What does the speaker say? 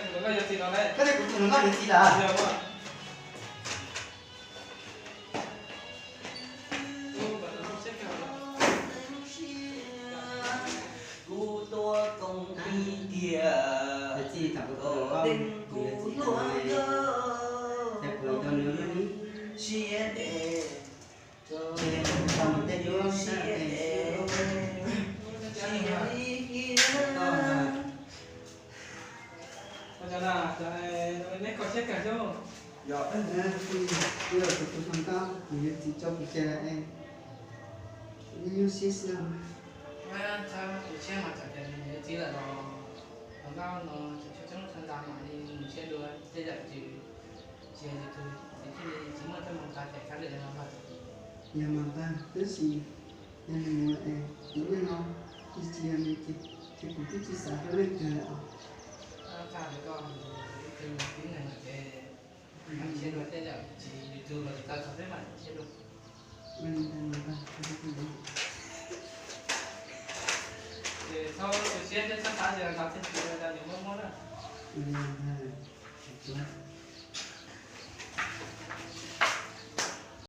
Koj tias kuv tus hluas nkauj yuav txiv lawm? Kuv tuaj koom kiag, yuav txiv thaum kuv tus hluas nkauj, kuv yuav txiv thaum no, ces kuv yuav tau nws lub siab es tau nws tej lub sab tes siab lub siab koj ntag. Ua cas na, neb kho siab kawg xwb. Yog, kuv yog kuv tus hluas nkauj, kuv yuav txiv rau kuv ces lawm es neb nyuaj siab xwb os. Txhob tu siab mas, txawm tias nws yuav txiv lawm los hluas nkauj no tseem tshuav coob tshaj ntawd mas, nws siab dua tej zaum ces tsis yog yus tus txiv thiaj li tsis muaj teeb meem nqa ces kav liam li no npawg. Yog mas npawg, tab sis yog nws mus es kuv niaj no tsis yog nws ces kuv twb tsis xav hlub leej twg lawm os. Txhob txhawj li koj, ib tug tib neeg ces siab dua tej zaum tsis yus tus los tsis tau txog peb mam siab dua. Ua li ntawd mas npawg, ces txhob tu siab thiab txhob xav li ntawd, txhob txhawj li ntawd, nws muaj muaj na. Ua li ntawd,